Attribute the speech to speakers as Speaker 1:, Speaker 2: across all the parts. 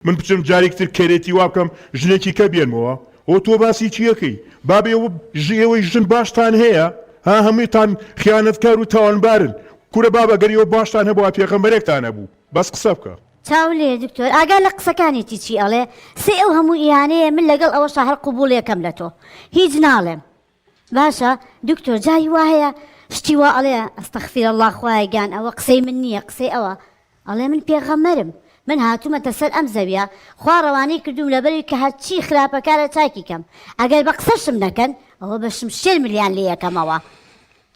Speaker 1: من بچم جارێکی تر کەرێتی وا بکەم ژنێکی کە بێنمەوە هۆ تۆ باسی چیەکەی بابە ئێوە ئێوەی ژن باشتان هەیە ها هەمووتان خیانەتکار و تاوانبارن کورە بابە گەر ئێوە باشتان هەبووە پێغەمبەرێکتان هەبوو بەس قسە بکە.
Speaker 2: چاو لێیە دکتۆر ئاگا لە قسەکانیتی چی ئەڵێ سێ ئەو هەموو ئیهانەیە من لەگەڵ ئەوەشا هەر قبوڵیەکەم لە تۆ هیچ ناڵێم باشە دکتۆر جاری وا هەیە شتی وا ئەڵێ استغفر اللە خوایە گیان ئەوە قسەی من نییە قسەی ئەوە ئەڵێ من پێغەمبەرم من هاتوومەتە سەر ئەم زەویە خوا ڕەوانەی کردووم لەبەروی کە هەرچی خراپەکارە چاکی کەم ئەگەر بە قسەشم نەکەن ئەوە بە شمشێر ملیان لێ یەکەمەوە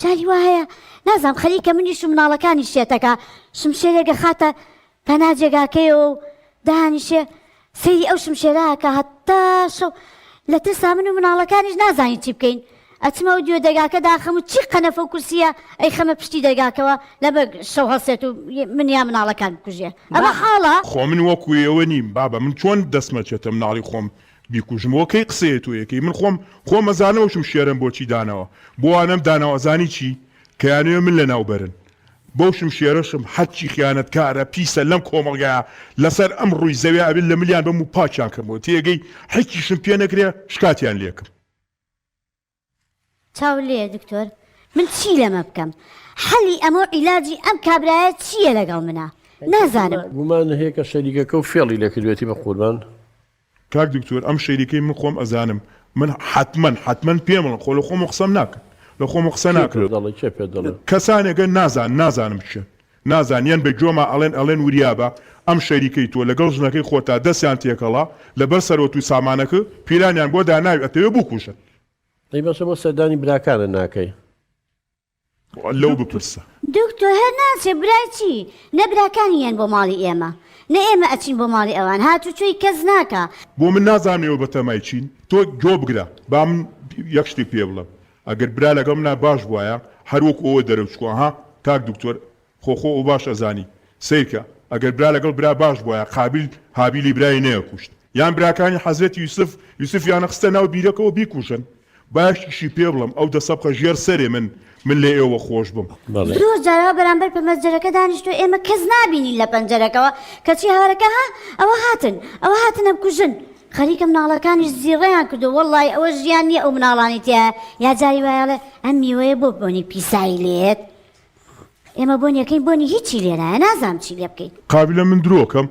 Speaker 2: جاری وا هەیە نازانم خەریکە منیش و مناڵەکانیش شێتەکە شمشێرێک ئەخاتە پەنا جێگاکەیەوە و دانیشێ سەیری ئەو شمشێرە ئەکا هەتا شەو لە ترسا من و مناڵەکانیش نازانین چی بکەین ئەچمە ئەو دیوە دەرگاکە داخەم و چی قەنەفە و کورسیە ئەیخەمە پشتی دەرگاکەوە لەبەر شەو هەڵسێت و من یا مناڵەکان بکوژێ ئەمە حاڵە؟
Speaker 1: خۆ من وەکو ئێوە نیم بابە من چۆن دەستم ئەچێتە مناڵی خۆم بیکوژم وە کەی قسەیە تۆ یەکەی من خۆم خۆم ئەزانم ئەو شمشێرەم بۆچی داناوە بۆ وانەم داناوە ئەزانی چی کە یانەوێ من لەناو بەرن بەو شمشێرەشم هەرچی خیانەتکارە پیسە لەم کۆمەڵگایە لەسەر ئەم ڕووی زەویا ئەبێت لە ملیان بەم و پاکیان کەمەوە تێگەی هیچیشم پێ نەکرێ شکاتیان لێکم.
Speaker 2: چاو لێیە دکتۆر من چی لەمە بکەم حەلی ئەمە و عیلاجی ئەم کابرایە چییە لەگەڵ منا نازانم.
Speaker 3: گومان هەیە کە شەریکەکە و فێڵی لێ کردوێتی بە قوربان.
Speaker 1: کاک دکتۆر ئەم شەریکەی من خۆم ئەزانم من حەتمەن حەتمەن پێم ئەڵێن خۆ لە خۆمەوە قسەم ناکەن لە خۆمەوە قسە
Speaker 3: کێ
Speaker 1: ناکەم
Speaker 3: پێت دەڵێ کێ پێت دەڵێ؟
Speaker 1: کەسانێکن نازان نازانم کێن نازان یەن بە گۆما ئەڵێن ئەڵێن وریابە ئەم شەریکەی تۆ لەگەڵ ژنەکەی خۆتا دەستیان تێکەڵە لەبەر سەرۆت و سامانەک پیلانیان بۆ داناوی ئەتەوێ بوکوژن.
Speaker 3: ئەی باشە بۆ سەردانی براکانت ناکەی؟
Speaker 1: لەو بپرسە.
Speaker 2: دکتۆر هەر ناچێ برای چی نە براکانی یەن بۆ ماڵی ئێمە نە ئێمە ئەچین بۆ ماڵی ئەوان هاتوچۆی کەس ناکا.
Speaker 1: بۆ من نازانم ئێوە بەتەمای چین تۆ گۆ بگرە با من یەک شتی پێ بڵێم ئەگەر برا لەگەڵ منا باش بوایە هەر وەکو ئەوە دەرەوچوە ها کاک دکتۆر خۆ خۆ ئەو باش ئەزانی سەیرکە ئەگەر برا لەگەڵ برا باش بوایە قابیل هابیلی برای نەیەکوشت یان براکانی حەزرەتی یوسف یوسفیان خستە ناو بیرەکەوە بیکوژن باشیشی پێ بڵێم ئەو دەسە بخە ژێر سەرێ من من لە ئێوە خۆش بم.
Speaker 3: بەڵێ.
Speaker 2: زۆر جار ئەوە بەرامبەر پەمەجەرەکە دانیشتووە ئێمە کەس نابینین لە پەنجەرەکەوە کەچی هاوارەکە ها ئەوە هاتن ئەوە هاتن ئەمکوژن خەریکە مناڵەکانیش زیڕەیان کردووە وەڵڵاهی ئەوە ژیان نییە ئەو مناڵانەی تیایە یا جاری وایە ئەڵێ ئەم میوەیە بۆ بۆنی پیسایی لێیەت ئێمە بۆنی ئەکەین بۆنی هیچی لێ نایە نازانم چی لێ بکەین.
Speaker 1: قابیلە من درۆ کەم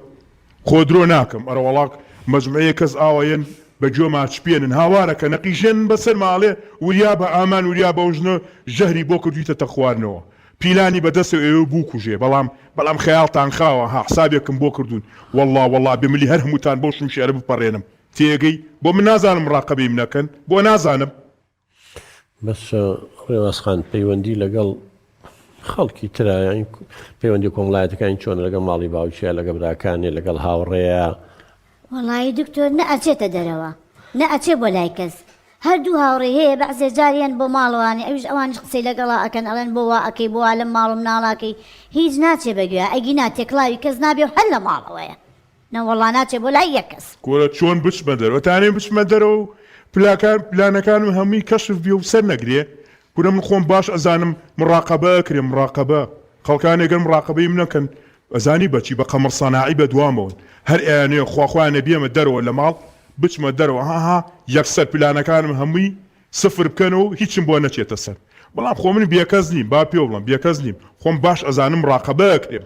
Speaker 1: خۆ درۆ ناکەم ئەرەوەڵا مەجموعەیە کەس ئاوا یەن بە گوێما چپێنن هاوارەکەن ئەقیژێنن بەسەرما ئەڵێ وریابە ئامان وریابە ئەو ژنە ژەهری بۆ کردویتەتە خواردنەوە پیلانی بە دەستەوە ئەیەوێ بوکوژێ بەڵام بەڵام خەیاڵتان خاوە ها حسابێکم بۆ کردوون وەڵا وەڵا بێ ملی هەر هەمووتان بەو شمشێرە بپەڕێنم تێگەی بۆ من نازانم ڕاقەبەیم نەکەن بۆ نازانم.
Speaker 3: بەس ڕێواز خان پەیوەندی لەگەڵ خەڵکی ترا یانی پەیوەندی کۆمەڵایەتەکانی چۆنە لەگەڵ ماڵی باوکیە لەگەڵ براکانێ لەگەڵ هاوڕێیە؟
Speaker 2: وەڵایی دکتۆر نە ئەچێتە دەرەوە نە ئەچێ بۆ لای کەس هەر دوو هاوڕێی هەیە بەعزێ جار یەن بۆ ماڵەوانی ئەویش ئەوانیش قسەی لەگەڵا ئەکەن ئەڵێن بۆ وا ئەکەی بۆ وا لەم ماڵ و مناڵە ئەکەی هیچ ناچێ بە گوێیا ئەگینا تێکڵاوی کەس نابێ و هەر لە ماڵەوەیە نەوەڵا ناچێ بۆ لای یەک کەس.
Speaker 1: کورە چۆن بچمە دەرەوە تانێ بچمە دەرەوە و پلاکان پلانەکانم هەمووی کەشف بێ و سەر نەگرێ کورە من خۆم باش ئەزانم مڕاقەبە ئەکرێ مڕاقەبە خەڵکانێ گەر مڕاقەبەی من نەکەن ئەزانی بەچی بە قەمەڕ سەناعی بە دوامەوەن هەر ئەیانەوێ خوا خۆیانە بێمە دەرەوە لە ماڵ بچمە دەرەوە ها ها یەکسەر پلانەکانم هەمووی سفر بکەنەوە و هیچم بۆ نەچێتە سەر بەڵام خۆ من بێکەس نیم با پێو بڵێم بێکەس نیم خۆم باش ئەزانم مڕاقەبە ئەکرێم.